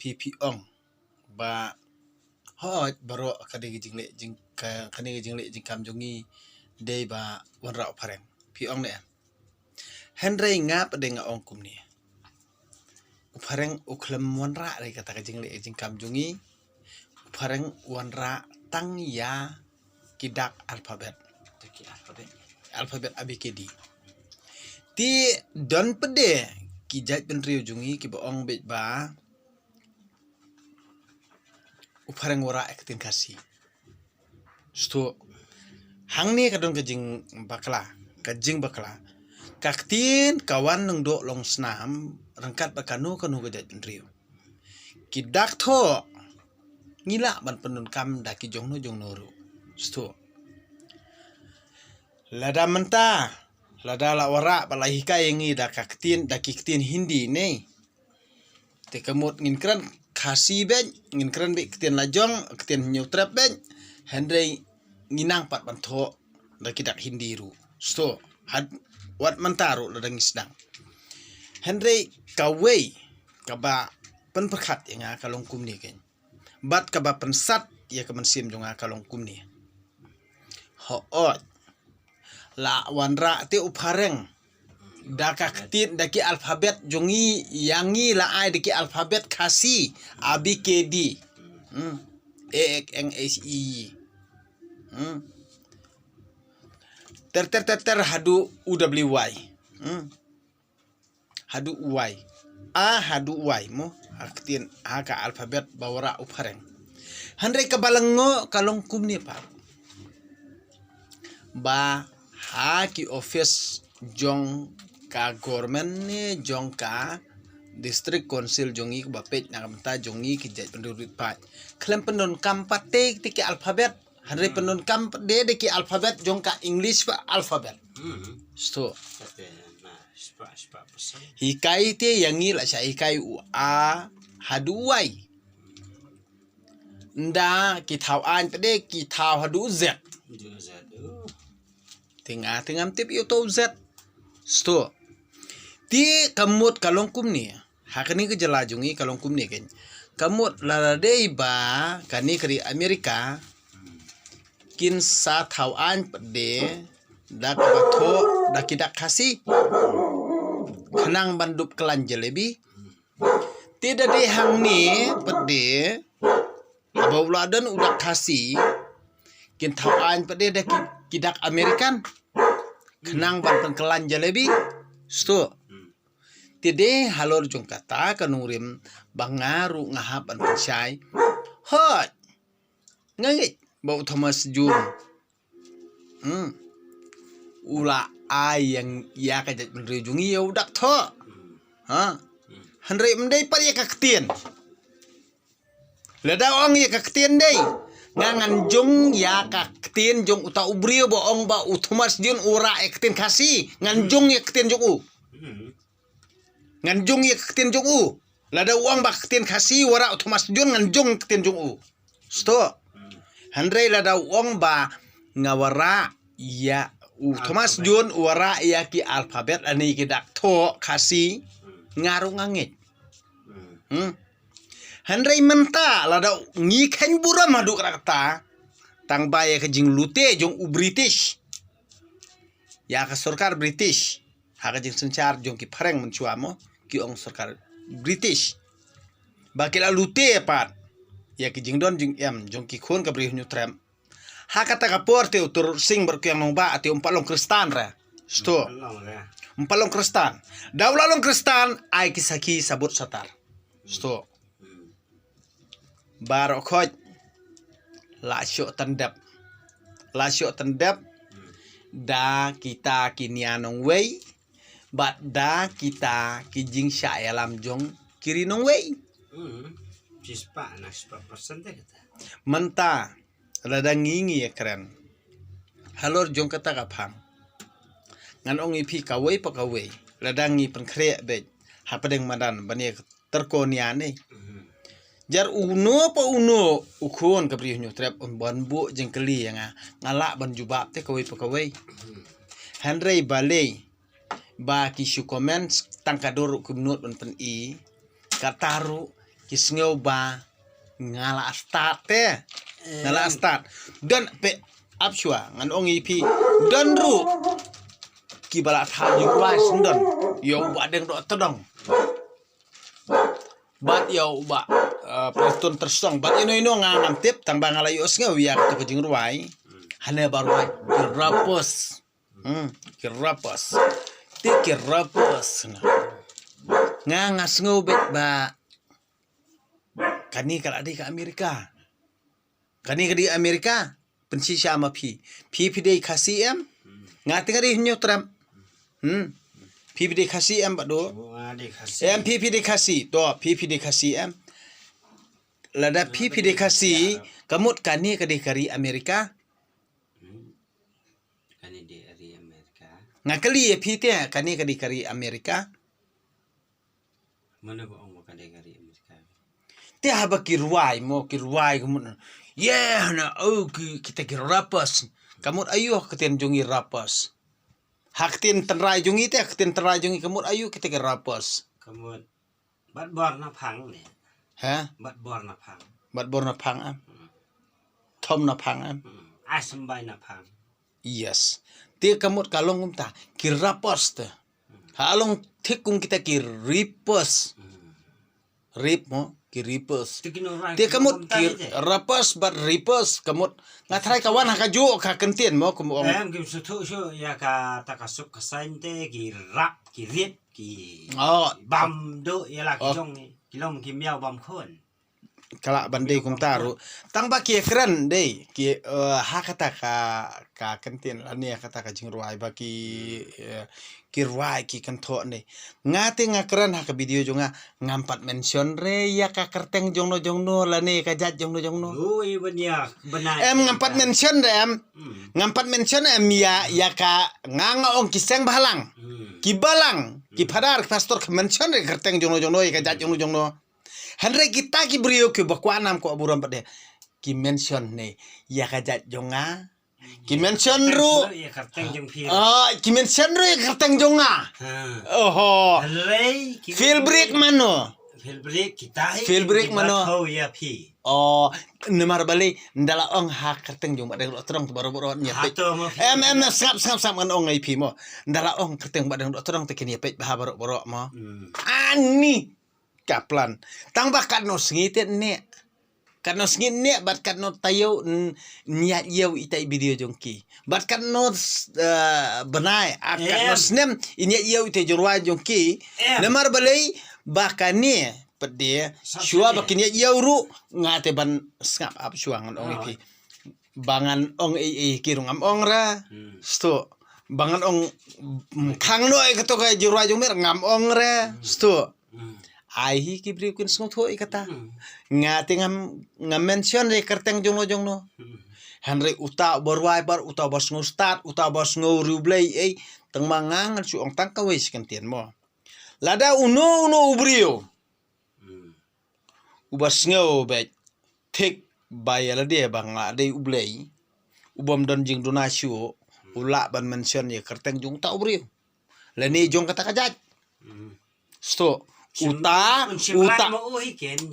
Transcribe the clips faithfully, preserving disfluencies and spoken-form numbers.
phi phi ong ba hooid baroh kane ka jingleh jing ka kane ka jingleh jingkam jong ngi dei ba wanrah u phareng. Phi ong ne em? Hynrei nga pat de nga ong kumne. U phareng u khlem wanrah re kata ka jingleh jingkam jong ngi. U phareng wanrah tang ïa ki dak alphabet. Dak ki alphabet. Alphabet A B K D. Te don pat de ki jait bynriew jong ngi kiba ong beit ba u phareng wanrah ïa ka ktien Khasi. Sdang hangne ka don ka jingbakla, ka jingbakla. Ka ktien ka wan nang doh long snam ryngkat bad kano kano ka jait bynriew. Ki dak thoh ngi lah ban pyndonkam da ki jongno jongno ruh. Sdang lada mynta lada la wanrah ba la hikai ïa ngi da ka ktien, da ki ktien Hindi ne. Te ka mut ngin kren Khasi beit, ngin kren beit ktien la jong, ktien Hynñiewtrep beit. Hynrei ngi nang pat ban thoh da ki dak Hindi ruh. Sdang had wat mynta ruh lada ngi sdang. Hynrei kawei kaba pynpyrkhat ïa nga ka long kumne kein. Bad kaba pynsat ïa ka mynsiem jong nga ka long kumne. Hooid. La wanrah te u phareng da ka ktien, da ki alphabet jong ngi, ïa ngi la ai da ki alphabet Khasi, A B K D. Hmm. A X N H I. Hmm. Ter ter ter ter haduh U W Y. Hmm. Haduh Y. A haduh Y mo. Ha ktien, ha ka alphabet ba wanrah u phareng. Hynrei kaba lyngngoh ka long kumne pat. Ba ha ki office jong ka government ne jong ka district council jong ngi kaba peit na ka bynta jong ngi ki jait bynriew rit paid. Khlem pyndonkam pat te ki alphabet. Hynrei pyndonkam pat de da ki alphabet jong ka English ba alphabet. Hmm. Sdang. Kata na spah spah persen. Hikai te ïa ngi la sha hikai u A haduh Y. Nda ki thaw aiñ pat de ki thaw haduh Z. Haduh Z. Oh. Te nga te ngam tip ïa uto u Z. Sdang. Te ka mut ka long kumne. Ha kane ka jylla jong ngi ka long kumne kein. Ka mut lada dei ba kane ka ri Amerika kin sa thaw aiñ pat de da kaba thoh da ki dak Khasi. Khnang ban dup khlaiñ jalebi. Te da dei hangne pat de haba u la don u dak Khasi kin thaw aiñ pat de da ki, ki dak American. Khnang ban pynkhlaiñ jalebi. Sdang. Te de halor jong kata ka nongrim ba nga ruh nga hap ban pynshai. Hooid. Nga ngeit ba u Thomas Jones. Hmm. U la ai ïa, ïa ka jait bynriew jong ngi ïa u dak thoh. Ha. Hynrei ym dei pat ïa ka ktien. Lada ong ïa ka ktien dei. Nga ngan jong ïa ka ktien jong uta u briew ba ong ba u Thomas Jones u wanrah ïa ka ktien Khasi. Ngan jong ïa ka ktien jong u. Ngan jong ïa ka ktien jong u. Lada u ong ba ka ktien Khasi wanrah u Thomas Jones ngan jong ïa ka ktien jong u. Sdang. Hynrei lada u ong ba nga wanrah ïa u Thomas Jones u wanrah ïa ki alphabet lane ki dak thoh Khasi nga ruh nga ngeit. Hmm. Hynrei mynta lada ngi kheiñ burom haduh katta katta tang ba ïa ka jinglute jong u British. Ïa ka sorkar British. Ha ka jingsynshar jong ki phareng mynshuwa mo ki ong sorkar British. Ba ki la lute pat ïa ki jingdon jingem jong ki khun ka Bri Hynñiewtrep. Ha kata ka por te u Tyrot Sing bad u Kiang Nangbah te um pat long Khristan re. Sdang. Um pat long Khristan. Da u la long Khristan ai ki sakhi sabut satar. Sdang. Baroh khoit la shoh tyndep. La shoh tyndep da kita ki nia nongwei bad da kita ki jingshah ïalam jong ki ri nongwei. Hmm. Shispah na shispah percent te kata. Mynta lada ngi ngi ïa kren halor jong kata ka phang. Ngan ong ïa phi kawei pa kawei lada ngi pynkhreh beit hapdeng madan ban ïa tyrko nia ne. Jar uno pa uno u khun ka Bri Hynñiewtrep un ban buh jingkylli ïa nga, nga lah ban jubab te kawei pa kawei. Hynrei balei ba ki shu comment tang ka dur ruh kim nud ban pyni. Kata ruh ki sngew ba nga la stad te. Nga la stad. Don pe ap shuwa ngan ong ïa phi. Don ruh kiba la thad ïa u Bah Sendon, ïa u Bah Deng Dohtdong, bad ïa u Bah, eh, Prestone Tyrsong, bad ïa no ïa no nga ngam tip, tang ba nga la ïohsngew ïa kato ka jingrwai. Hane ba rwai ki rappers. Hmm, ki rappers. Te ki rappers na. Nga nga sngew beit ba kane ka la dei ka Amerika. Kane ka dei Amerika. Pynshisha ma phi. Phi phi dei Khasi em? Nga te nga dei Hynñiewtrep. Hmm. Phi phi dei Khasi em, Bah Doh? Em, phi phi dei Khasi. To, phi phi dei Khasi em? Lada phi phi dei Khasi, ka mut kane ka dei ka ri Amerika. Kane dei ri Amerika. Nga kylli ïa phi te, kane ka dei ka ri Amerika. Mano ba ong ba ka dei ka ri Amerika? Te haba ki rwai mo, ki rwai ka mut. Ye, hana, oh, ki, kita ki rappers. Ka mut aïu ha ka ktien jong ngi rappers? Ha ka ktien tynrai jong ngi te, ha ka ktien tynrai jong ngi ka mut aïu kita ki rappers? Ka mut Bat bor na phang ne. Ha? Bat bor na phang. Bat bor na phang am. Hmm. Thom na phang am. Hmm. Ai symbai na phang. Yes. Te ka mut ka long kumta. Ki rappers te. Hmm. Ha long thik kum kita ki rippers. Hmm. Rip mo, ki rippers. Te ki no rai te ka mut kumta ki te. Rappers bad rippers ka mut. Nga tharai ka wan ha ka juh ka kyntien mo kum ong. Em, kim shu thuh shu ïa kata ka suk ka sain te ki rap, ki rip. Ki bam duh ïa la ki jong ngi. Ki long ki miaw bam khun. Ka lah ban dei kumta ruh. Tang ba ki kren dei ki, eh, ha kata ka, ka kyntien lane ha kata ka jingrwai ba ki, eh, ki rwai ki kynthoh ne. Nga te nga kren ha ka video jong nga ngam pat mention re ïa ka kyrteng jong no jong no lane ka jait jong no jong no. Em, ngam pat mention re em. Hmm. Ngam pat mention em ïa, ïa ka nga nga ong ki seng bhalang. Hmm. Ki balang, ki phadar, ki pastor, ki mention re kyrteng jong no jong no, ïa ka jait jong no jong no. Hynrei kita ki briew kiba kwah nam kwah burom pat de. Ki mention ne, ïa ka jait jong nga. Ki mention ruh. Ïa kyrteng jong phi. Ah, ki mention ruh ïa kyrteng jong nga. Ha. Oho. Hynrei ki Phil Brick mano? Phil Brick kita hi. Phil Brick mano? Tho ïa phi. Oh, namar balei nda la ong ha kyrteng jong Bah Deng Dohtdong baroh baroh ngi ïa peit. Em, em, sngap, sngap, sngap ngan ong ïa phi mo. Nda la ong kyrteng Bah Deng Dohtdong te kin ïa peit bha baroh baroh mo. Hmm. Ani ka plan. Tang ba katno sngi te ne. Katno sngi ne bad katno taïew n-, nïa ïew ita i video jong ki. Bad katno s-, eh, bnai, ah, katno snem nïa ïew ita i jingrwai jong ki. Namar balei ba kane Pat de, shuwa ba kin ïa ïew ruh, nga te ban sngap ap shuwa ngan ong ïa phi. Ba ngan ong ei ei ki ruh ngam ong re. Hmm. Sto. Ba ngan ong, mm, khang no ei kato ka jurwa jong mir ngam ong re. Hmm. Sto. Hmm. Ai hi ki briew kin sngewthuh ei kata. Hmm. Nga te ngam, ngam mention re kyrteng jong no jong no. Hmm. Hynrei uta uba rwai bar, uta uba sngew stad, uta uba sngew riewblei ei. Tang ma nga ngan shu ong tang kawei shi kyntien mo. Lada uno uno u briew. Hmm. Uba sngew beit thik ba ïa lade ba nga dei u Blei. Ubym don jingduna shuh, u lah ban mention ïa kyrteng jong uta u briew. Lane jong kata ka jait. Hmm. Sto, uta, uta,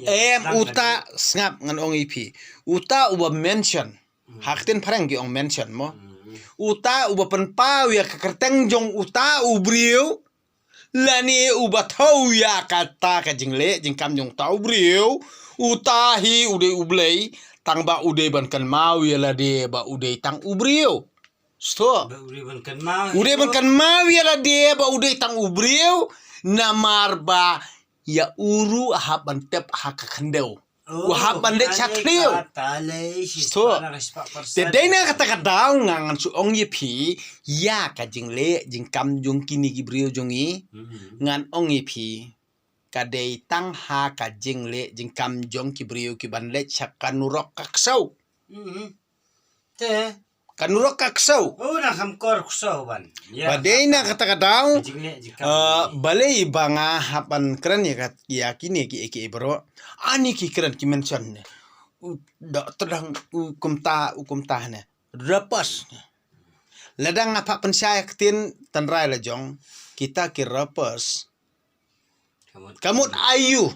em, uta, sngap ngan ong ïa phi. Uta uba mention. Hmm. Ha ktien phareng ki ong mention mo. Hmm. Uta uba pynpaw ïa ka kyrteng jong uta u briew. Lane uba thaw ïa kata ka jingleh jingkam jong uta u briew. Uta hi u dei u Blei, tang ba u dei ban kynmaw ïa lade ba u dei tang u briew. Sto. Ba u dei ban kynmaw. U dei ban kynmaw ïa lade ba u dei tang u briew. Namar ba ïa u ruh hap ban tep ha ka khyndew. Oh, u hap ban leit sha thliew. Sto. Te dei na kata ka daw nga ngan shu ong ïa phi, ïa ka jingleh jingkam jong kine ki briew jong ngi. Mhm. Ngan ong ïa phi, ka dei tang ha ka jingleh jingkam jong ki briew ki ban leit sha ka nurok ka ksew. Mhm. Te. Ka nurok ka ksew. Oh, na kham kor ksew ban. Ba dei na kata ka daw. Ka jingleh jingkam. Eh, balei ba nga hap ban kren ïa ka, ïa kine ki, ki baroh. Ani ki kren ki mention ne. U Dohtdong, u kumta, u kumta ne. Rappers. Lada nga phah pynshai ïa ka ktien tynrai la jong. Kita ki rappers. Ka mut aïu.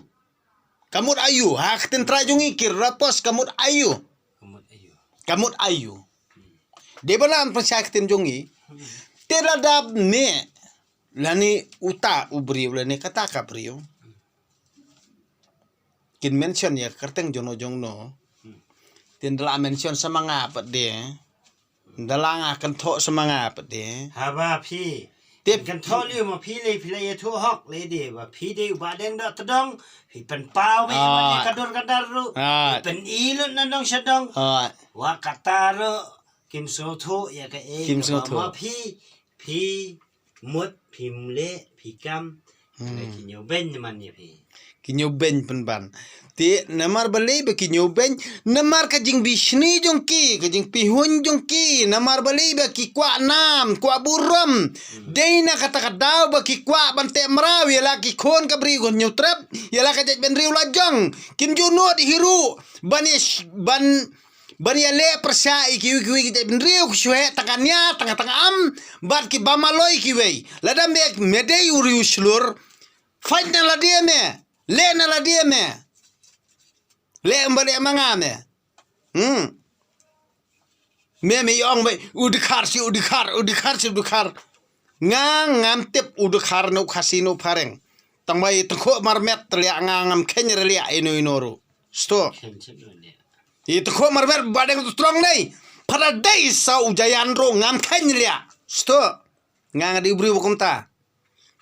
Ka mut aiu, ha ka ktien trai jong ngi ki rapos ka mut aiu. Ka mut aiu. Ka mut aiu. Dei ba la pynshai ka ktien jong ngi. Te lada ne, lane uta u briew, lane kata ka briew. Kin mention ïa ka kyrteng jong no jong no. Te ynda la mention sa ma nga pat de. Ynda la nga kynthoh sa ma nga pat de. Haba phi. Tip. Kynthoh lei ma phi lei, phi lei ïathuh hok lei de. Ba phi dei u Bahdeng Dohtdong. Phi pynpaw ba ïa ka dur ka dar ruh. Phi pyni lut na nong sha dong. Wa kata ruh kim sngewthuh ïa kaei. Kim sngewthuh. Ma phi, phi mut, phi mleh, phi kam. Hmm. Ki ñiew beiñ man ïa phi. Ki ñiew beiñ pynban. Te namar balei ba ki ñiew beiñ, namar ka jingbishni jong ki, ka jingpihuiñ jong ki, namar balei ba ki kwah nam, kwah burom. Hmm. Dei na kata ka daw ba ki kwah ban teh mraw ïa la ki khun ka briew ka Hynñiewtrep, ïa la ka jaitbynriew la jong. Kim ju nud hi ruh ban ïa sh-, ban ban ïaleh pyrshah ïa kiwei kiwei ki jaitbynriew ki shu heh tang ka nia tang ka tang ka am bad ki bam aloi kiwei. Lada me, me dei u riewshlur, fight na lade me, leh na lade me. Leh em ba leh ma nga me. Hmm. Me, me ong ba u dkhar shi u dkhar, u dkhar shi u dkhar. Nga ngam tip u dkhar na u Khasi na u phareng. Tang ba i tyngkhuh marmet te liah nga ngam kheiñ re liah ino ino ruh. Sto. I tyngkhuh marmet Bahdeng Dohtdong nei. Pada dei sa u Jaïan ruh ngam kheiñ liah. Sto. Nga nga dei u briew ba kumta.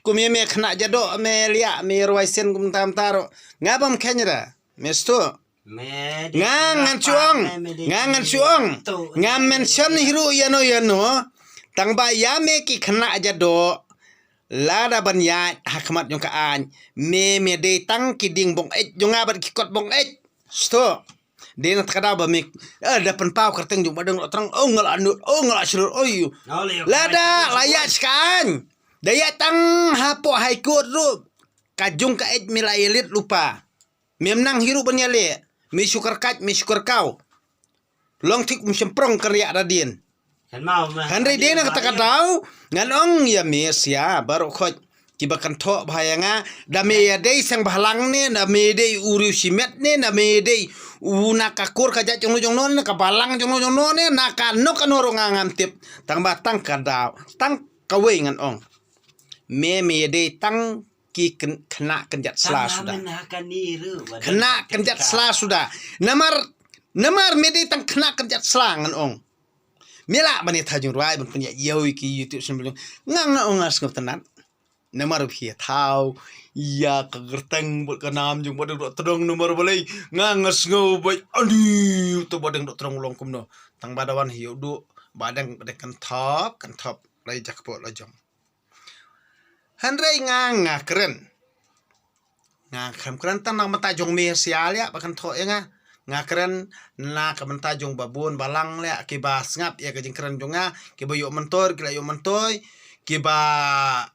Kum ïa me khynnah Jadoh me liah me rwai sien kumta kumta ruh. Nga bym kheiñ re. Me sto. Nga ngan shu ong, nga ngan shu ong. Nga mention hi ruh ïano ïano. Tang ba ïa me ki khynnah Jadoh. Lada ban ïaid ha khmat jong ka aiñ. Me, me dei tang ki dieng bong eit jong nga bad ki kot bong eit. Sto. Dei na kata ka daw ba me, eh, da pynpaw kyrteng jong Bahdeng Dohtdong. Oh, nga la nud, oh, nga la shlur, oh, ïu. Lada la ïaid sha ka aiñ. Da ïaid tang hapoh High Court ruh. Ka jong ka eit me la ïalit lypa. Mem nang hi ruh ban ïaleh, me shu kyrkhat, me shu kyrkhaw. Long thik um shym prong kynriah da dien. Hynrei dei na kata ka daw, ngan ong ïa me sia baroh khoit kiba kynthoh bha ïa nga, da me ïadei seng bhalang ne, da me dei u riew shimet ne, da me dei u na ka kur ka jait jong no jong no ne, ka balang jong no jong no ne, na kano kano ruh nga ngam tip. Tang ba tang ka daw, tang kawei ngan ong. Me, me ïadei tang ki khynnah kynjat sla suda. Khynnah kynjat sla suda. Namar, namar me dei tang khynnah kynjat sla ngan ong. Me lah ban ïa thaw jingrwai ban pynïaid ïa ki YouTube channel jong nga, nga ong nga sngewtynnat. Namar phi ïa thaw ïa ka kyrteng bad ka nam jong Bahdeng Dohtdong namar balei nga nga sngew ba ani to Bahdeng Dohtdong long kumno. Tang ba da wan hi u duk Bahdeng, Bahdeng kan thop, kan thop lai jakpo la jong. Hynrei nga nga kren. Nga khlem kren tang na ka bynta jong me sia liah ba kynthoh ïa nga. Nga kren na ka bynta jong babun balang liah kiba sngap ïa ka jingkren jong nga, kiba ïoh myntoi ki la ïoh myntoi, kiba,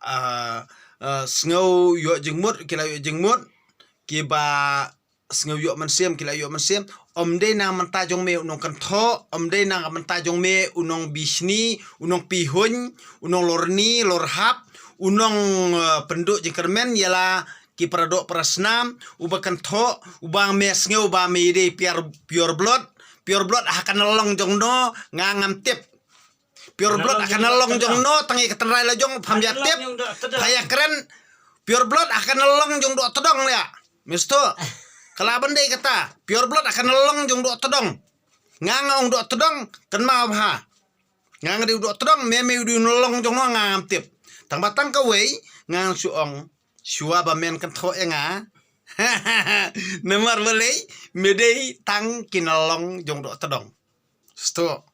eh, eh, sngew ïoh jingmut ki la ïoh jingmut, kiba sngew ïoh mynsiem ki la ïoh mynsiem. Ym dei na ka bynta jong me u nongkynthoh, ym dei na ka bynta jong me u nongbishni, u nongpihuiñ, u nonglorni lorhap, u nong, eh, pynduh jingkyrmen ïa la ki paradoh parasnam, uba kynthoh, uba me sngew ba me dei pure, pure blood, pure blood ha ka lynnong jong no nga ngam tip. Pure blood ha ka lynnong jong no, tang ïa ka tynrai la jong pham ïa tip. Pha ïa kren. Pure blood ha ka lynnong jong Dohtdong liah. Mister. Ka lah ban dei kata. Pure blood ha ka lynnong jong Dohtdong. Nga nga ong Dohtdong, kynmaw bha. Nga nga dei u Dohtdong, me me u dei u lynnong jong no nga ngam tip. Tang ba tang kawei, nga ngan shu ong. Shuwa ba men kynthoh ïa nga. Namar balei, me dei tang ki lynnong jong Dohtdong. Sto.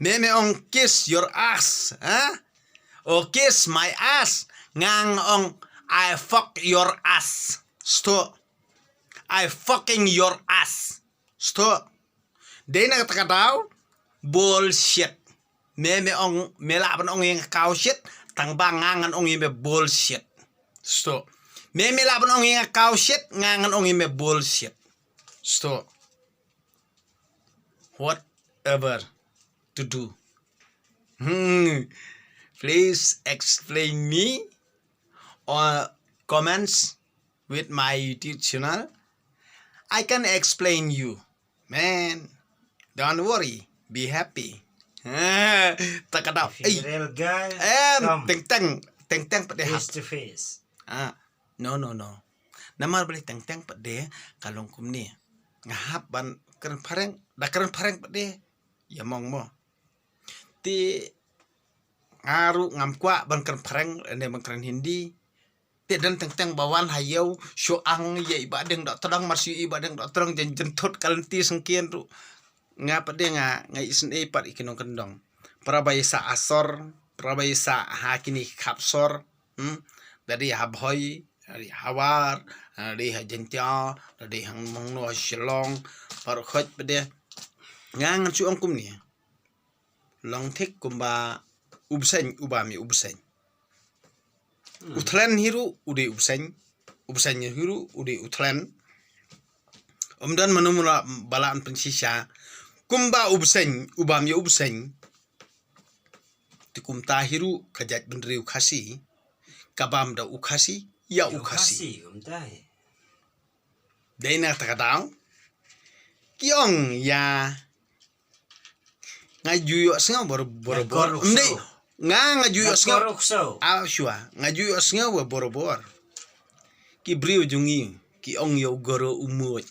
Me me ong kiss your ass, ha? O kiss my ass. Nga nga ong I fuck your ass. Sto. I fucking your ass. Sto. Dei na kata ka daw, bullshit. Me me ong, me lah ban ong ïa nga cow shit, tang ba nga ngan ong ïa me bullshit. Sto. Me me lah ban ong ïa nga cow shit, nga ngan ong ïa me bullshit. Sto. Whatever to do. Hmm. Please explain me or comments with my YouTube channel, I can explain you, man. Don't worry, be happy. Ha, ta ka daw. If you're a real guy, em, come. Teng teng, teng teng pat de hap. Face to face. Ah, no, no, no. Namar balei teng teng pat de ka long kumne. Nga hap ban kren phareng, da kren phareng pat de. Ïa mong mo. Te nga ruh ngam kwah ban kren phareng, ne ban kren Hindi. Te don teng teng ba wan ha ïew, shu ang ïa i Bahdeng Dohtdong, mar shu i Bahdeng Dohtdong, jan jan thut ka lynti syngkien ruh. Nga pat de nga, nga isynei pat i ki nongkyndong. Para ba ïa sah asor, para ba ïa sah ha kine ki khap sor. Hmm? Da dei ha Bhoi, da dei ha War, da dei ha Jaintia, da dei ha mangno ha Shillong, baroh khoit pat de. Nga ngan shu ong kumne. Long thik kumba u bseiñ, u bam ïa u bseiñ. Hmm. U thlen hi ruh u dei u bseiñ, u bseiñ hi ruh u dei u thlen. Ym don mano mano ba lah ban pynshisha. Kumba u bseiñ, u bam ïa u bseiñ. Te kumta hi ruh ka jaitbynriew Khasi ka bam da u Khasi ïa u Khasi. Ïa u Khasi, kumta hi. Dei na kata ka daw ki ong ïa nga ju ïohsngew bor-, borabor. Nga gor u ksew. Ym dei, nga, nga ju ïohsngew. Nga gor u ksew. Ah, shuwa. Nga ju ïohsngew borabor. Ki briew jong ngi ki ong ïa u Garo u Muid.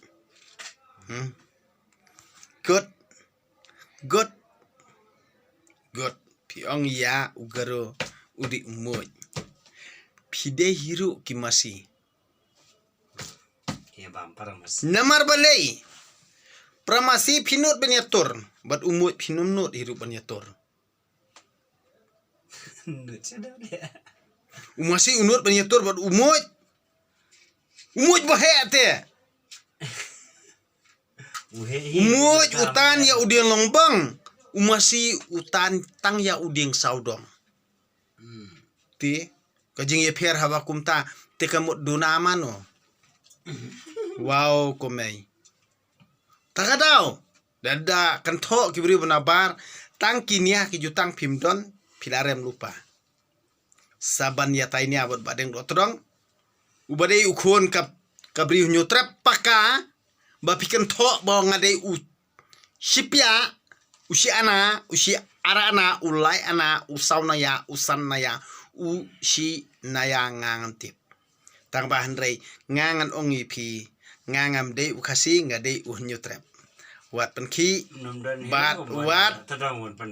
Hmm. Good. Good. Good. Phi ong ïa u Garo u dei u Muid. Phi dei hi ruh ki masi. Ïa bam para masi. Namar balei? Para masi phi nud ban ïatur, bad u Muid phi nym nud hi ruh ban ïatur. Nud sha dep leh. U masi u nud ban ïatur bad u Muid. U Muid ba heh te. U heh hi, u Muid u tan ïa u dieng Longbong. U masi u tan tang ïa u dieng Sawdong. Hmm. Te ka jingïapher haba kumta, te ka mut duna mano. Wow, kumei. Ta ka daw. Da da kynthoh ki briew ba nabar, tang ki nia ki jutang phim don, phi la rem lypa. Sa ban ïatai nia bad Bahdeng Dohtdong. Uba dei u khun ka, ka briew Hynñiewtrep paka, ba phi kynthoh ba nga dei u shipia, u shi ana, u shi ara ana, u lai ana, u saw naïa, u san naïa, u shi naïa nga ngan tip. Tang ba hynrei nga ngan ong ïa phi, nga ngam dei u Khasi, nga dei u Hynñiewtrep. Wat pynkhih, bad wat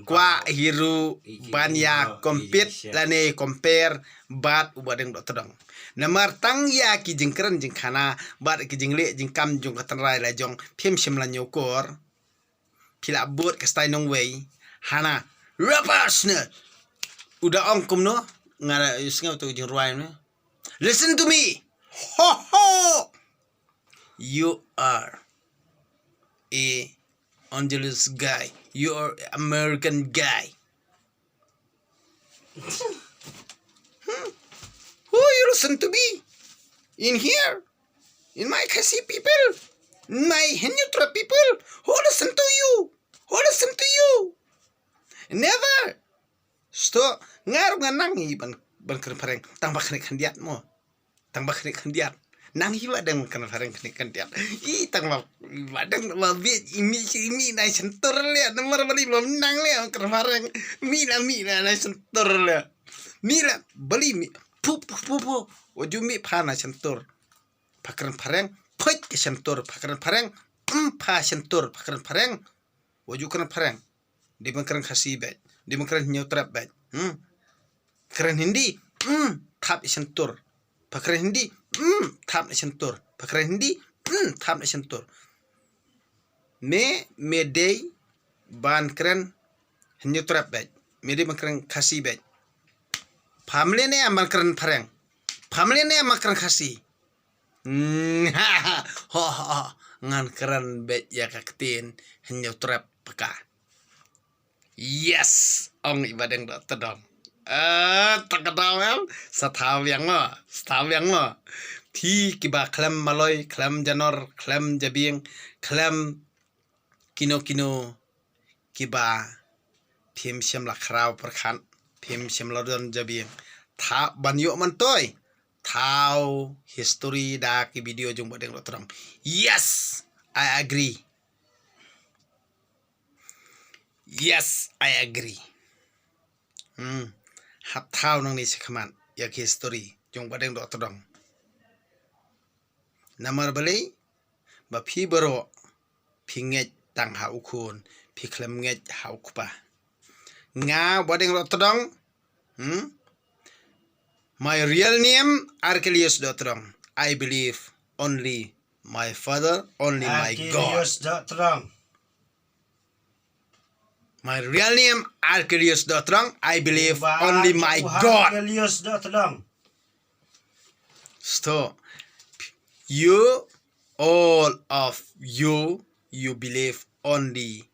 kwah hi ruh ban ïa compete lane compare bad u Bahdeng Dohtdong. Namar tang ïa ki jingkren jingkhana bad ki jingleh jingkam jong ka tynrai la jong, phim shym la ñiewkor. Phi la bud ka style nongwei. Hana. Rappers ne. U da ong kumno. Nga la sngew tu jingrwai ne. Listen to me. Ho ho. You are a Angeles guy. You are American guy. Hmm? Who you listen to me? In here? In my Khasi people? In my Hynñiewtrep people? Who listen to you? Who listen to you? Never. Sto, nga ruh nga nang hi ban, ban kren phareng. Tang ba khyndiat khyndiat mo. Tang ba khyndiat khyndiat. Nang hi ba dang kren phareng khyndiat khyndiat. I tang ba, ba dang ba bit i mih shi mih na shyntur leh. Namar balei ba nang leh kren phareng. Mih la mih la na shyntur leh. Mih la balei mih. Pu pu pu pu. Wa ju mih pha na shyntur. Pha kren phareng. Pha kren phareng. Pha kren phareng. Pha kren phareng. Wa ju kren phareng. Dei ban kren Khasi beit. Dei ban kren Hynñiewtrep beit. Hmm. Kren Hindi. Hmm. Thap ïa shyntur. Pha kren Hindi. Hmm. Thap ïa shyntur. Pha kren Hindi. Hmm. Thap ïa shyntur. Me, me dei ban kren Hynñiewtrep beit. Me dei ban kren Khasi beit. Pha mlien ne em ban kren phareng. Pha mlien ne em ban kren Khasi. Mm, ho, ho, ho. Ngan kren beit ïa ka ktien Hynñiewtrep paka. Yes, ong i Bahdeng Dohtdong. Eh, ta ka daw em. Sa thaw biang mo, sa thaw biang mo. Phi kiba khlem Maloi, khlem Janor, khlem Jabieng, khlem kino kino kiba phim shym la khraw pyrkhat, phim shym la don jabieng. Thap ban ïoh myntoi. thaw history da ki video jong Bah Deng Dohtdong. Yes, I agree. Yes, I agree. Hmm. Hap thaw nangne shakhmat ïa ki history jong Bah Deng Dohtdong. Namar balei? Ba phi baroh phi ngeit tang ha u khun, phi khlem ngeit ha u kpa. Nga Bah Deng Dohtdong, hmm? My real name Archelaus Dohtdong. I believe only my father, only my God. Archelaus Dohtdong. My real name Archelaus Dohtdong. I believe only my God. Archelaus Dohtdong. So, you, all of you, you believe only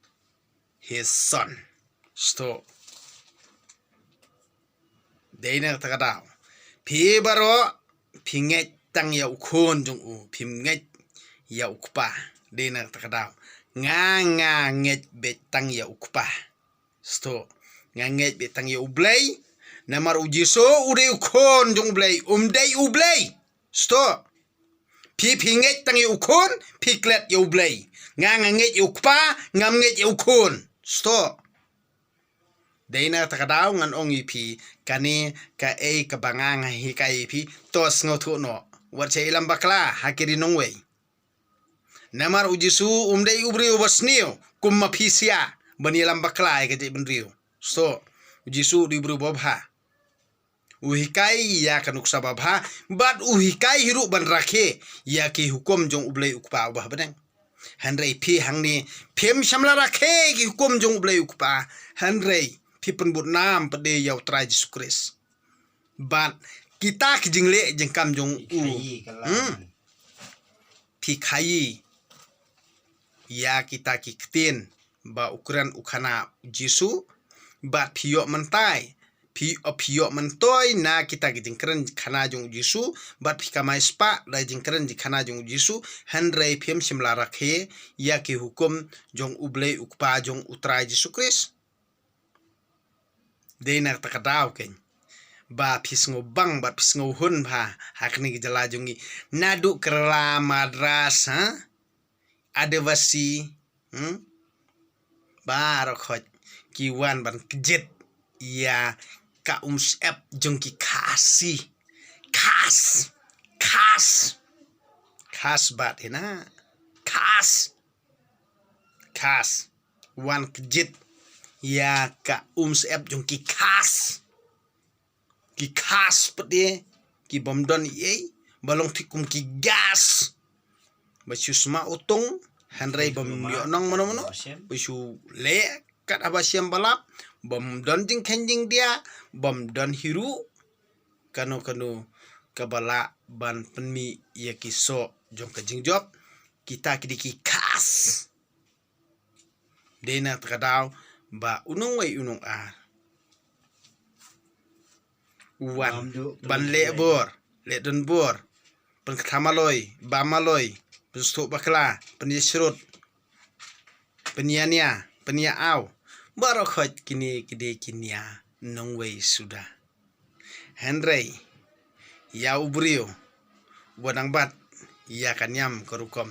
his son. So, dei na kata ka daw, phi baroh phi ngeit tang ïa u khun jong u, phim ngeit ïa u kpa. Dei na kata ka daw, nga, nga ngeit beit tang ïa u kpa. Sto, nga ngeit beit tang ïa u Blei. Namar u Jisu u dei u khun jong u Blei, um dei u Blei. Sto, phi, phi ngeit tang ïa u khun, phi klet ïa u Blei. Nga, nga ngeit ïa u kpa, ngam ngeit ïa u khun. Sto. Dei na kata ka daw ngan ong ïa phi, kane kaei kaba nga, nga hikai ïa phi, to sngewthuh noh. Wat sha ïalam bakla ha ki ri nongwei. Namar u Jisu um dei u briew ba sniew kum ma phi sha ban ïalam bakla ïa ka jaitbynriew. Sto, u Jisu u dei u briew babha. U hikai ïa ka nuksa babha, bad u hikai hi ruh ban rakhe ïa ki hukum jong u Blei u Kpa uba ha bneng. Hynrei phi hangne phim shym la rakhe ki hukum jong u Blei u Kpa, hynrei phi pynbud nam pat de ïa u Trai Jisu Khrist. Bad kita ki jingleh jingkam jong u. Phi khaïi ka la. Hmm. Phi khaïi ïa kita ki ktien ba u kren u khana u Jisu, bad phi ïoh myntai, phi, phi ïoh myntoi na kita ki jingkren khana jong u Jisu, bad phi kamai spah da jingkren jingkhana jong u Jisu, hynrei phim shym la rakhe ïa ki hukum jong u Blei u Kpa jong u Trai Jisu Khrist. Dei na kata ka daw keiñ ba phi sngewbang bad phi sngewhun bha ha kane ka jylla jong ngi. Naduh Kerala, Madras, ha? Adivasi, hmm? Baroh khoit ki wan ban kjit ïa ka umsyep jong ki Khasi. Khas. Khas. Khas bad hina. Khas. Khas. Wan kjit ïa ka umsyep jong ki Khas. Ki Khas pat de, ki bym don ei, ba long thik kum ki gas. Ba shu sma utung, hynrei bym ïoh nong mano mano. Ba shu leh kat haba shem ba lap, bym don jingkheiñ jingdia, bym don hi ruh kano kano kaba lah ban pynmih ïa ki soh jong ka jingjop. Kita ki dei ki Khas. Dei na kata ka daw ba u nongwei u nongar u wan ban leh bor, leh donbor, pynkta maloi, bam maloi, pynsngewthuh bakla, pynïasyrut, pynïania, pynïaaw. Baroh khoit kine ki dei ki nia nongwei suda. Hynrei ïa u briew uba dang bat ïa ka niam ka rukom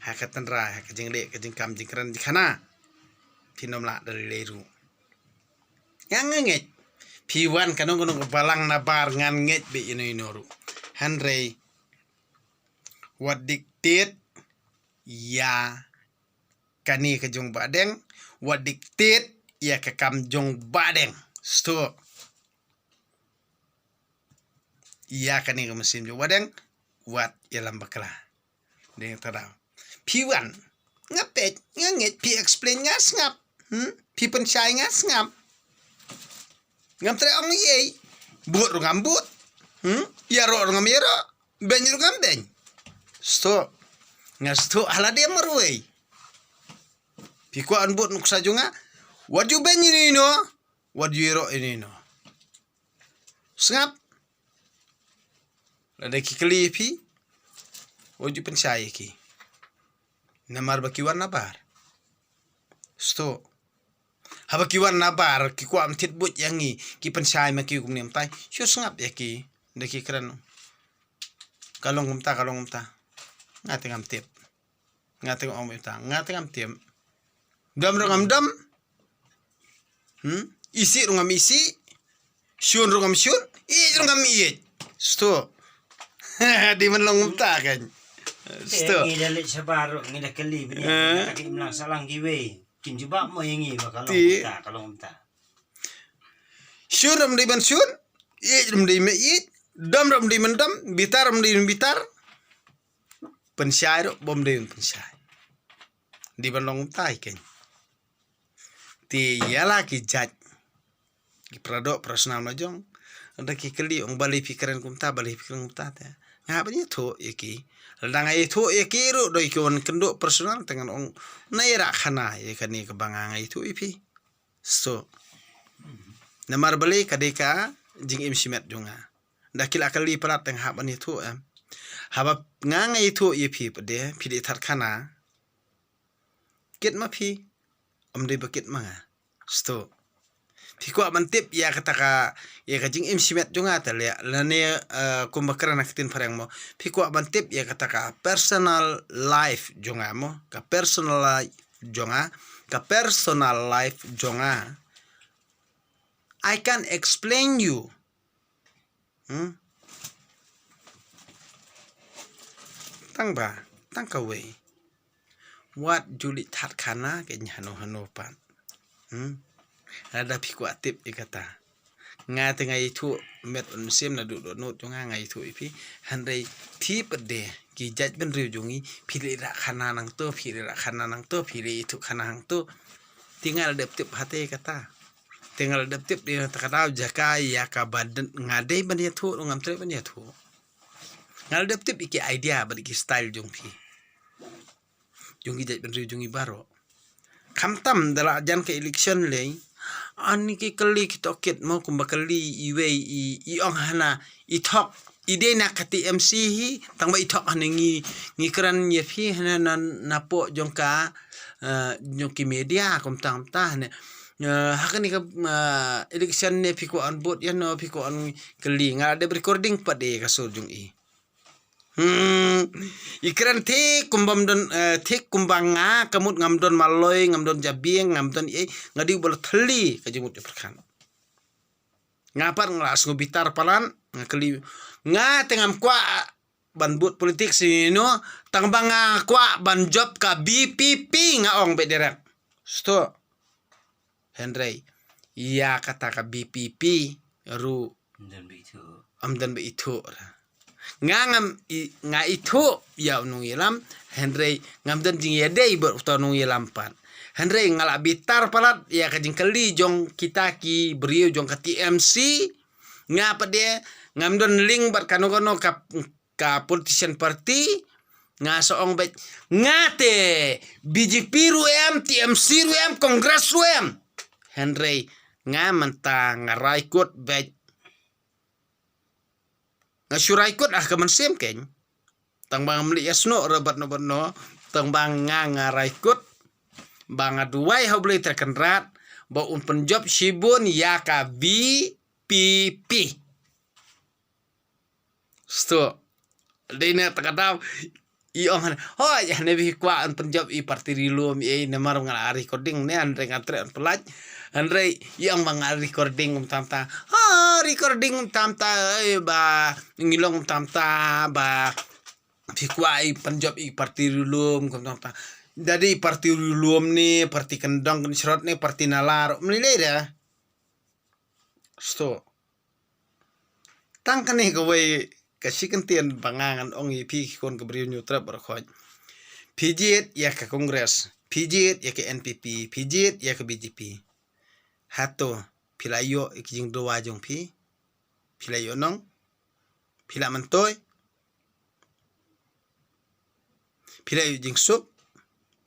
ha ka tynrai, ha ka jingleh ka jingkam jingkren jingkhana, phin ym lah da lei lei ruh. Nga nga ngeit phi wan kano kano ka balang na bar, ngan ngeit beit ïano ïano ruh. Hynrei wat dictate ïa kane ka jong Bah Deng, wat dictate ïa ka kam jong Bah Deng. Stop. Ïa kane ka mynsiem jong Bah Deng, wat ïalam bakla. Deng tadaw. Phi wan, nga peit, nga ngeit, phi explain nga sngap. Hmm? Phi pynshai nga sngap. Ngam treh ong ei. Bud ruh ngam bud. Hmm? Ïaroh ruh ngam ïaroh. Beiñ ruh ngam beiñ. Stop. Nga stop ha lade marwei. Phi kwah ban bud nuksa jong nga. Wat ju beiñ ïano ïano. Wat ju ïaroh ïano ïano. Sngap. Lada ki kylli ïa phi, wat ju pynshai ïa ki. Namar ba ki wan na bar. Stop. Haba ki wan na bar, ki kwah ban thied buit ïa ngi, ki pynshai ma ki kumne mynta. Shu sngap ïa ki, da ki kren. Ka long kumta, ka long kumta. Nga te ngam tip. Nga te ngam ong kumta. Nga te ngam tip. Dom ruh ngam dom. Hmm? Isih ruh ngam isih. Shun ruh ngam shun. Ïeit ruh ngam ïeit. Sto. Dei ban long kumta kan. Sto. Ngi da leit shabar ruh, ngi da kylli bniah. Eh? Ngi da kylli mlang salang kiwei. Kin jubab mo ïa ngi ba ka long kumta, ka long kumta. Shun ruh ym dei ban shun. Ïeit ruh ym dei ban ïeit. Dom ruh ym dei ban dom. Bitar ruh ym dei ban bitar. Pynshai ruh bym dei ban pynshai. Dei ban long kumta hi kan. Te ïa la ki judge, ki para doh para snam la jong, da ki kylli ong balei phi kren kumta, balei phi kren kumta te. Nga ban ïathuh ïa ki. Lada nga ïathuh ïa ki ruh da ki wan kynduh personal te ngan ong na ïa rah khana ïa kane kaba nga nga ïathuh ïa phi. So namar balei ka dei ka jingim shimet jong nga. Da ki la kylli palat te nga hap ban ïathuh em. Haba nga nga ïathuh ïa phi pat de phi dei thad khana. Kit ma phi. Ym dei ba kit ma nga. Sto. Phi kwah ban tip ïa kata ka, ïa ka jingim shimet jong nga te leh lane, eh, kumba kren ha ka ktien phareng mo. Phi kwah ban tip ïa kata ka personal life jong nga mo. Ka personal life jong nga. Ka personal life jong nga. I can explain you. Hmm? Tang ba, tang kawei. Wat ju leit thad khana kein hano hano pat. Hmm? Lada phi kwah tip ïa kata. Nga te nga ïathuh met un sim naduh dohnud jong nga nga ïathuh ïa phi. Hynrei phi pat de ki judge bynriew jong ngi phi leit rah khana nangto, phi leit rah khana nangto, phi leit ïathuh khana hangto. Te nga la dep tip hate kata. Te nga la dep tip dei na kata ka daw jaka ïa kaba dei nga dei ban ïathuh, ngam treh ban ïathuh. Nga la dep tip ïa ki idea bad ïa ki style jong phi. Jong ki jait bynriew jong ngi baroh. Khamtam da la jan ka election lei. Ani ki kali ki tohkit mo kumba kali iwei i, i ong hana i thok. I dei na ka T M C hi, tang ba i thok hana ngi, ngi kren ïa phi hana na, na poh jong ka, eh, jong ki media kumta kumta hana. Eh, ha kani ka, eh, election ne phi kwah ban vote ïa no, phi kwah ban kali, nga la dep recording pat de ka sur jong i. Hmm. I kren thik kumba ym don, eh, thik kumba nga, ka mut ngam don maloi, ngam don jabieng, ngam don ei, nga dei u ba la thylli ka jingmut jingpyrkhat. Nga pat nga la sngew bitar palat, nga kali, nga te ngam kwah ban bud politics ïa no, tang ba nga kwah ban jop ka V P P nga ong beit direct. Sto. Hynrei ïa kata ka V P P ruh ym don ba ithuh. Ym don ba ithuh. Nga ngam i, nga ithuh ïa u nongïalam, hynrei ngam don jingïadei bad uta u nongïalam pat. Hynrei nga la bitar palat ïa ka jingkylli jong kita ki briew jong ka T M C. Nga pat de ngam don link bad kano kano ka, ka politician party. Nga sa ong beit nga te B J P ruh em, T M C ruh em, Congress ruh em. Hynrei nga mynta nga rai kut beit. Nga shu rai kut ah ka mynsiem kein. Tang ba ngam leit ïasnoh ruh bad no bad no. Tang ba nga nga rai kut ba nga duwai ha U Blei Trai Kynrad ba un pynjop shibun ïa ka V P P. Sto. Dei na ta ka daw. I ong hana, hoi, hana phi kwah ban pynjop i parti ri lum ei, namar nga la recording ne, hynrei nga treh ban pyllait. Hynrei i ong ba nga recording kumta kumta. Ha, recording kumta kumta, eh, ba ngi long kumta kumta ba phi kwah i pynjop i parti ri lum kumta kumta. Dei i parti ri lum ne, parti kyndong kynshrot ne, parti nala ruh, ym lei lei de. Sto. Tang kane kawei ka shi kyntien ba nga ngan ong ïa phi ki khun ka briew Hynñiewtrep baroh khoit. Phi jied ïa ka Congress, phi jied ïa ka N P P, phi jied ïa ka B J P. Hato phi la ïoh ïa ki jingdawa jong phi? Phi la ïoh nong? Phi la myntoi? Phi la ïoh jingsuk?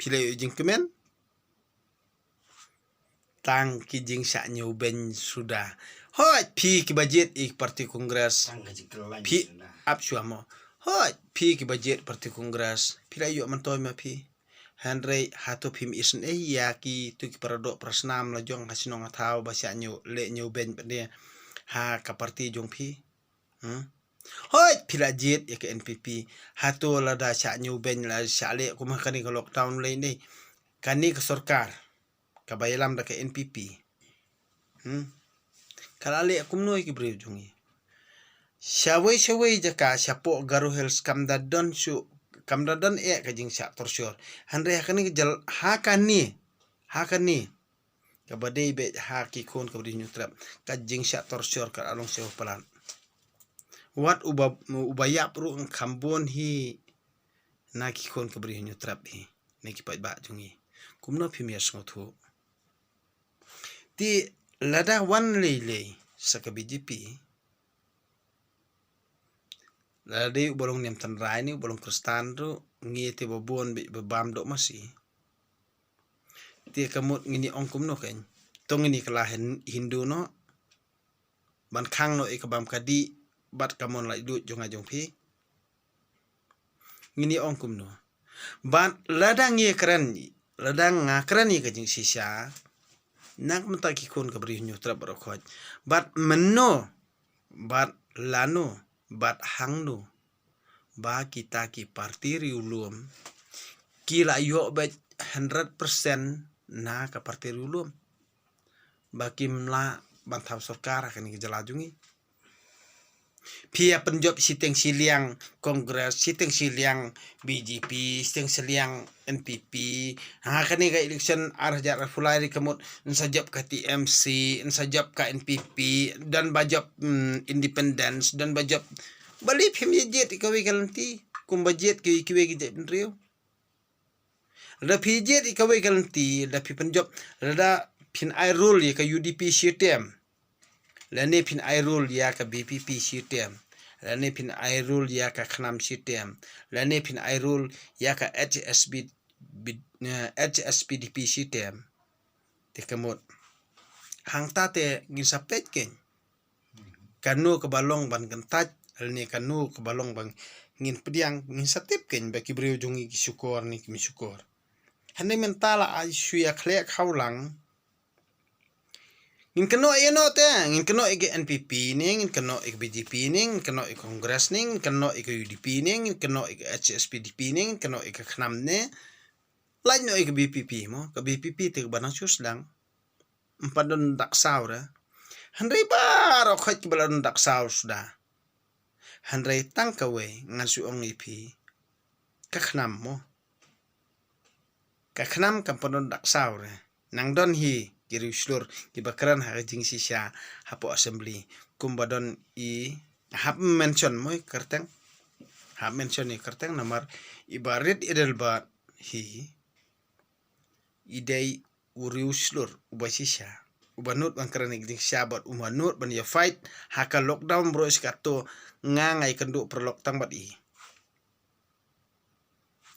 Phi la ïoh jingkmen? Tang ki jingshah ñiewbeiñ suda. Hooid phi kiba jied ïa ki parti Congress. Tang ka jingkylleiñ suda. Phi ap shuwa mo. Hooid phi kiba jied parti Congress. Phi la ïoh myntoi ma phi. Hynrei hato phim isynei ïa kito ki paradoh parasnam la jong ha shnong ha thaw ba shah ñiew leh ñiewbeiñ pat de ha ka parti jong phi? Hmm? Hoi, phi la jied ïa ka N P P. Hato lada shah ñiew beiñ la shah leh kum ha kane ka lockdown lei ne. Kane ka sorkar kaba ïalam da ka N P P. Hmm. Ka la leh kumno ïa ki briew jong ngi. Shawei shawei jaka shapoh Garo Hills kam da don shuh, kam da don eh ka jingshah torture. Hynrei ha kane ka jylla, ha kane, ha kane kaba dei beit ha ki khun ka Bri Hynñiewtrep, ka jingshah torture ka la long shuh palat. Wat uba, uba ïap ruh kham bun hi na ki khun ka Bri Hynñiewtrep hi, na ki paidbah jong ngi. Kumno phim ïa sngewthuh. Te lada wan lei lei sa ka B J P, lada dei uba long niam tynrai ne uba long Khristan ruh, ngi te ba bun beit ba bam doh masi. Te ka mut ngin ïa ong kumno kein. To ngin ïa kylla Hin-, Hindu noh ban khang noh ïa ka bam ka dih bad ka mon laitluid jong nga jong phi. Ngin ïa ong kumno. Bad lada ngi ïa kren, lada nga kren ïa ka jingshisha, na ka bynta ki khun ka Bri Hynñiewtrep baroh khoit. Bad mynno, bad lano, bad hangno ba kita ki parti riewlum ki la ïoh beit hundred percent na ka parti riewlum ba kim lah ban thaw sorkar ha kane ka jylla jong ngi. Phi ïa pynjop shiteng shiliang Congress, shiteng shiliang B J P, shiteng shiliang N P P. Ha kane ka election ar hajar arphew lai ruh ka mut, yn sa jop ka T M C, yn sa jop ka N P P, don ba jop, mm, independence, don ba jop. Balei phim ïa jied ïa kawei ka lynti kumba jied ki, kiwei ki jaitbynriew. Lada phi jied ïa kawei ka lynti, lada phi pynjop, lada phin ai rule ïa ka U D P shi term, lane phin ai rule ïa ka V P P shi term, lane phin ai rule ïa ka KHNAM shi term, lane phin ai rule ïa ka H S P, eh, H S P D P shi term. Te ka mut, hangta te ngin sa peit kein. Kano kaba long ban kyntait, lane kano kaba long ban ngin pdiang, ngin sa tip kein ba ki briew jong ngi ki shukor ne kim shukor. Hynrei mynta la ai shu ïa khleh khaw lang. Ngin kynnoh ïa no te, ngin kynnoh ïa ka N P P ne, ngin kynnoh ïa ka B J P ne, ngin kynnoh ïa ka Congress ne, ngin kynnoh ïa ka U D P ne, ngin kynnoh ïa ka H S P D P ne, ngin kynnoh ïa ka KHNAM ne. Lait noh ïa ka V P P mo, ka V P P te kaba nang shu sdang. Ym pat don dak saw re. Hynrei baroh khoit kiba la don dak saw suda. Hynrei tang kawei ngan shu ong ïa phi. Ka KHNAM mo. Ka KHNAM kam pat don dak saw re. Nang don hi ki riewshlur kiba kren ha ka jingshisha hapoh assembly. Kumba don i hap mention mo i kyrteng. Hap mention i kyrteng namar i Bah Rit Adelbert hi i dei u riewshlur uba shisha, uba nud ban kren ïa ka jingshisha bad uba nud ban ïa fight ha ka lockdown baroh shi katta. Nga nga ïakynduh paralok tang bad i.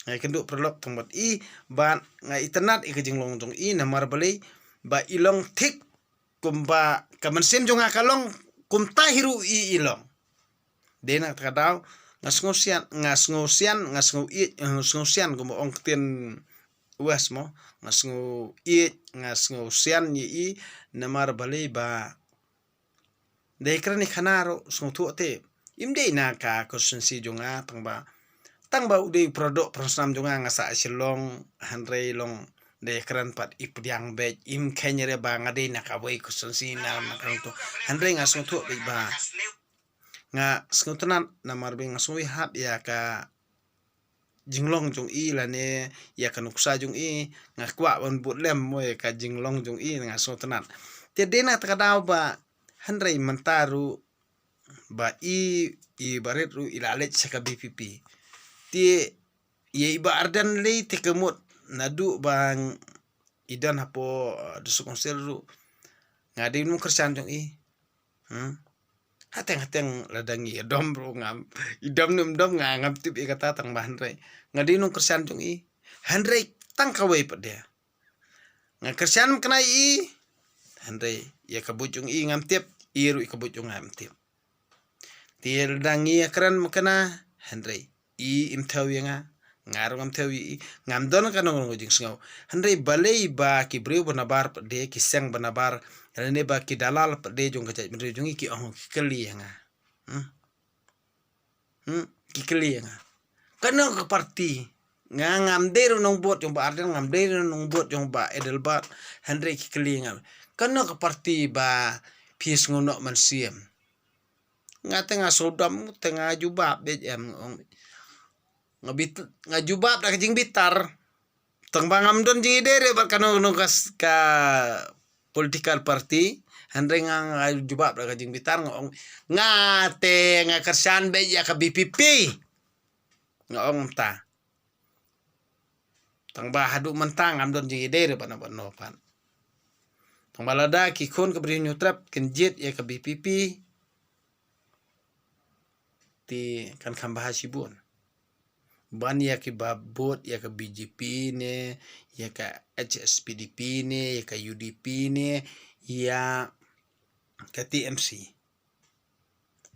Nga ïakynduh paralok tang bad i bad nga itynnad ïa ka jinglong jong i namar balei ba i long thik kumba ka mynsiem jong nga ka long kumta hi ruh i i long. Dei na kata ka daw nga sngewsian, nga sngewsian, nga sngew ïeit, eh, sngewsian kumba ong ktien West mo, nga sngew ïeit, nga sngewsian ïa i namar balei ba dei kren i khana ruh sngewthuh te. Im dei na ka constituency jong nga tang ba, tang ba u dei u paradoh paransnam jong nga, nga sah Shillong, hynrei long dei kren pat i pdiang beit, im kheiñ re ba nga dei na kawei constituency na, na kren to. Hynrei nga sngewthuh beit ba nga sngewtynnad namar ba nga sngewhap ïa ka jinglong jong i lane ïa ka nuksa jong i, nga kwah ban bud lem mo ïa ka jinglong jong i, nga sngewtynnad. Te dei na kata ka daw ba hynrei mynta ruh ba i, i Bah Rit ruh i la leit sha ka V P P. Te ïa i Bah Ardent lei te ka mut naduh ba i don hapoh, eh, District Council ruh nga dei u nongkyrshan jong i. Hmm. Hateng hateng lada ngi ïadom ruh ngam, i dom ne ym dom nga ngam tip ïa kata tang ba hynrei nga dei u nongkyrshan jong i. Hynrei tang kawei pat de nga kyrshan ym kynai ïa i. Hynrei ïa ka buit jong i ngam tip, i ruh ïa ka buit jong nga ngam tip. Te lada ngi ïa kren ym kynai, hynrei i im thew ïa nga, nga ruh ngam thew ïa i. Ngam don ka nongrung jingsngew. Hynrei balei ba ki briew ba nabar pat de, ki seng ba nabar, lane ba ki dalal pat de jong ka jaitbynriew jong i ki ong ki kylli ïa nga. Hmm. Hmm, ki kylli ïa nga. Kano ka party? Nga ngam dei ruh nongbud jong Bah Ardent, ngam dei ruh nongbud jong Bah Adelbert, hynrei ki kylli ïa nga. Kano ka party ba phi sngew noh mynsiem? Nga te nga sngewdom, te nga jubab beit em, nga ong. Nga bit-, nga jubab da ka jingbitar. Tang ba ngam don jingïadei re bad kano kano ka s-, ka political party. Hynrei nga, nga jubab da ka jingbitar, nga ong, nga te nga kyrshan beit ïa ka B P P. Nga ong mynta. Tang ba haduh mynta ngam don jingïadei re bad no bad no pat. Tang ba lada ki khun ka Bri u Hynñiewtrep kin jied ïa ka B P P, te kan kham bha shibun. Ban ïa ki ba bud ïa ka B J P ne, ïa ka H S P D P ne, ïa ka U D P ne, ïa ka T M C.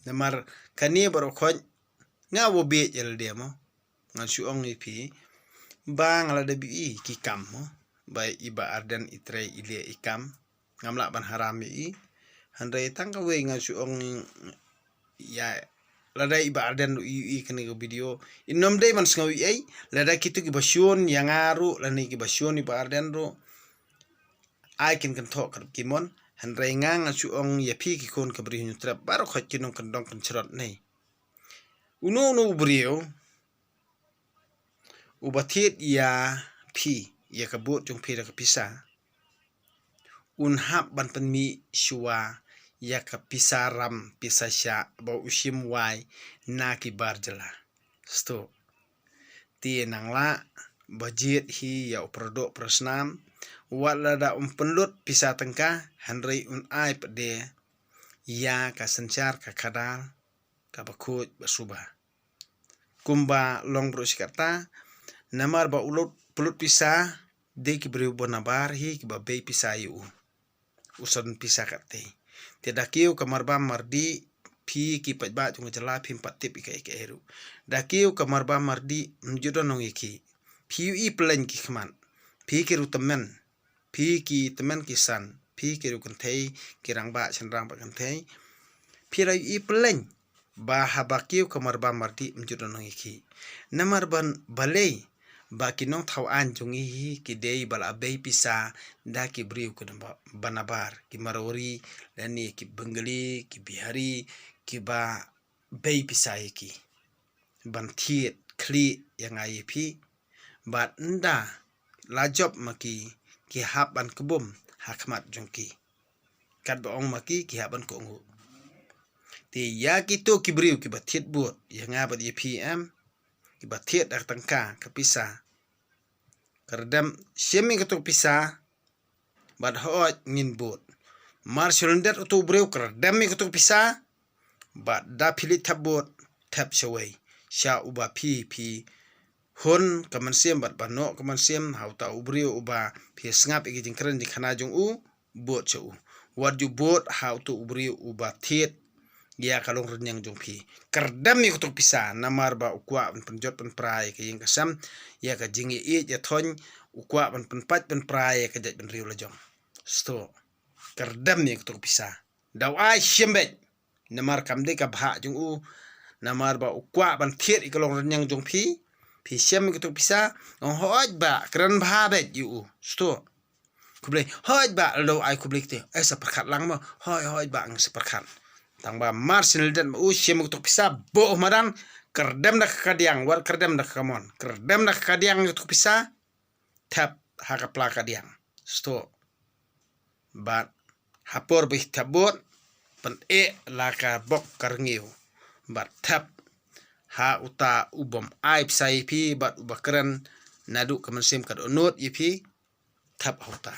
Namar kane baroh khoit nga wa bieit ïa lade mo. Ngan shu ong ïa phi ba nga la dep ïohi ki kam mo, ba i Bah Ardent i trei i leh i kam. Ngam lah ban haram ïa i. Hynrei tang kawei ngan shu ong ïa, lada i Bah Ardent ruh i ïohi kane ka video, in ym dei ban sngew ei ei. Lada kito kiba shun ïa nga ruh lane kiba shun i Bah Ardent ruh, ai kin kynthoh kat ki mon. Hynrei nga ngan shu ong ïa phi ki khun ka Bri u Hynñiewtrep baroh khoit, ki nongkyndong kynshrot ne, uno uno u briew uba thied ïa phi, ïa ka vote jong phi da ka pisa, un hap ban pynmih shuwa ïa ka pisa ram pisa shah ba u shim wai na ki bar jylla. Sto. Te nang lah ba jied hi ïa u paradoh parasnam, wat lada um pynlut pisa tyngka, hynrei un ai pat de ïa ka synshar ka khadar kaba khuid ba suba. Kumba long baroh shi katta, namar ba u lut pynlut pisa, dei ki briew ba nabar hi kiba bei pisa ïa u. U san pisa katte. Te da kiew ka marbam mardih, phi ki paidbah jong ka jylla phim pat tip ïa ka, ïa ka ei ruh. Da kiew ka marbam mardih, ym ju don nong ïa ki. Phi ïohi pyllein ki khmat. Phi ki riew tymmen. Phi ki tymmen ki san. Phi ki riew kynthei, ki rangbah shynrang bad kynthei. Phi la ïohi pyllein ba haba kiew ka marbam mardih, ym ju don nong ïa ki. Namar ban balei, ba ki nongthaw aiñ jong ngi hi ki dei ba la bei pisa da ki briew ki naba-, ba nabar, ki Marwari lane ki Bengali, ki Bihari, kiba bei pisa ïa ki ban thied khlieh ïa nga ïa phi. Bad ynda la jop ma ki, ki hap ban kbum ha khmat jong ki. Katba ong ma ki, ki hap ban kohnguh. Te ïa kito ki briew kiba thied vote ïa nga bad ïa phi em, kiba thied da ka tyngka ka pisa, ka rdem, shim ïa kato ka pisa bad hooid ngin vote. Mar shu lyndet uto u briew, ka rdem ïa kato ka pisa bad da phi leit thep vote, thep shawei sha uba phi, phi hun ka mynsiem bad ba noh ka mynsiem ha uta u briew uba phi sngap ïa ki jingkren jingkhana jong u, vote sha u. Wat ju vote ha uto u briew uba thied ïa ka longrynïeng jong phi. Ka rdem ïa kato ka pisa, namar ba u kwah ban pynjot pynpra ïa ka ïing ka sem, ïa ka jingïeit ïathoiñ, u kwah ban pynpait pynpra ïa ka jaitbynriew la jong. Sto. Ka rdem ïa kato ka pisa. Da u ai, shim beit. Namar kam dei ka bhah jong u. Namar ba u kwah ban thied ïa ka longrynïeng jong phi. Phi shim ïa kato ka pisa. Ong hooid bah, kren bha beit ïa u. Sto. Khublei. Hooid bah, lada u ai khublei kti. Ai sa pyrkhat lang mo. Hooid, hooid bah, ngan sa pyrkhat. Tang ba mar shu lyndet ma u, shim ïa kato ka pisa, buh madan, ka rdem da ka kadiang, wat ka rdem da ka kamon. Ka rdem da ka kadiang ïa kato ka pisa, thep ha ka pla kadiang. Sto. Bad ha por ba thep vote, pyneh la ka bok ka rngiew. Bad thep ha uta u bym ai pisa ïa phi, bad uba kren naduh ka mynsiem ka dohnud ïa phi, thep ha uta.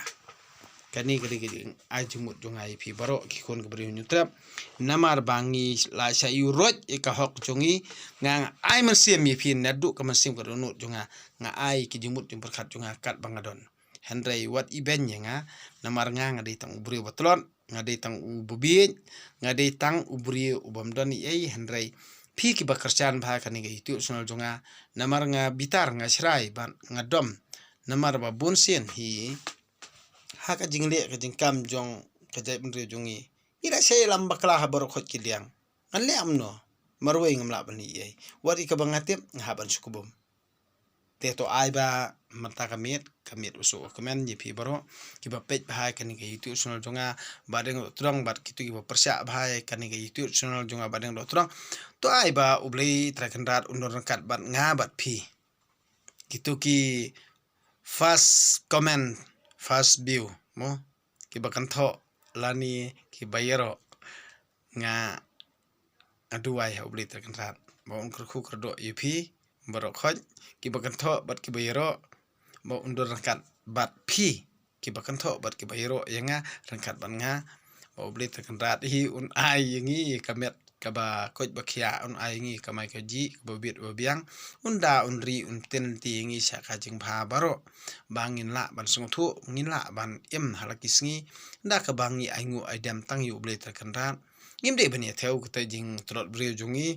Kane ka dei ka jingai jingmut jong nga ïa phi baroh ki khun ka Bri u Hynñiewtrep. Namar ba ngi la shu ïuh roit ïa ka hok jong ngi, nga, nga ai mynsiem ïa phi naduh ka mynsiem ka dohnud jong nga, nga ai ki jingmut jingpyrkhat jong nga katba nga don. Hynrei wat ibeiñ ïa nga, namar nga, nga dei tang u briew ba tlot, nga dei tang u babieit, nga dei tang u briew u bym don ei ei, hynrei phi kiba kyrshan bha kane ka YouTube channel jong nga, namar nga bitar, nga shrai bad nga dom, namar ba bun sien hi ha ka jingleh ka jingkam jong ka jaitbynriew jong ngi, ngi la shah ïalam bakla ha baroh khoit ki liang. Ngan leh kumno? marwei ngam lah ban ïohi ei. Wat ïa kaba nga tip nga hap ban sngewbha. Te to ai ba mynta ka miet, ka miet u suk comment ïa phi baroh kiba peit bha ïa kane ka YouTube channel jong nga, ba dang doh tdong, bad kito kiba pyrshah bha ïa kane ka YouTube channel jong nga ba dang doh tdong. To ai ba U Blei Trai Kynrad un don ryngkat bad nga bad phi. Kito ki first comment, first view mo, kiba kynthoh lane kiba ïaroh, nga duwai ha U Blei Trai Kynrad ba un kyrkhu kyrdoh ïa phi baroh khoit, kiba kynthoh bad kiba ïaroh, ba un don ryngkat bad phi, kiba kynthoh bad kiba ïaroh ïa nga ryngkat bad nga. Ba U Blei Trai Kynrad hi un ai ïa ngi ïa ka met kaba koit ba khiah, un ai ïa ngi ïa ka mai ka jih kaba bit ba biang, un da un ri un pynti ïa ngi sha ka jingbha baroh, ba ngin lah ban sngewthuh, ngin lah ban im ha la ki sngi da kaba ngi ainguh aidem tang ïa U Blei Trai Kynrad. Ngim dei ban ïa thew kata jingtlot briew jong ngi.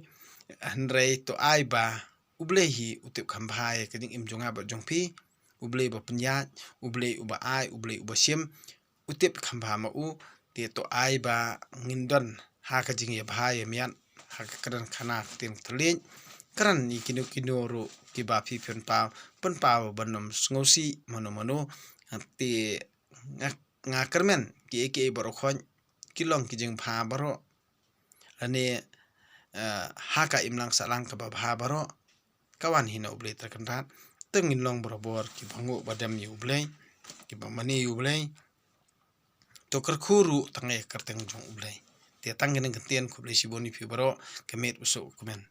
Hynrei to ai ba U Blei hi u tip kham bha ïa ka jingim jong nga bad jong phi. U Blei ba pynïaid, U Blei uba ai, U Blei uba shim, u tip kham bha ma u. Te to ai ba ngin don ha ka jingïabha ïamiat ha ka kren khana ka ktien ka thylliej. Kren ïa kino kino ruh kiba phi pynpaw, pynpaw ban ym sngewsih mano mano. Te nga, nga kyrmen kiei kiei baroh khoit ki long ki jingbha baroh, lane, eh, ha ka imlang sahlang kaba bha baroh ka wan hi na U Blei Trai Kynrad. Te ngin long barabor kiba nguh ba dem ïa U Blei, kiba mane ïa U Blei. To kyrkhu ruh tang ïa ka kyrteng jong U Blei. Te tang kane ka ktien, khublei shibun ïa phi baroh. Ka miet u suk comment.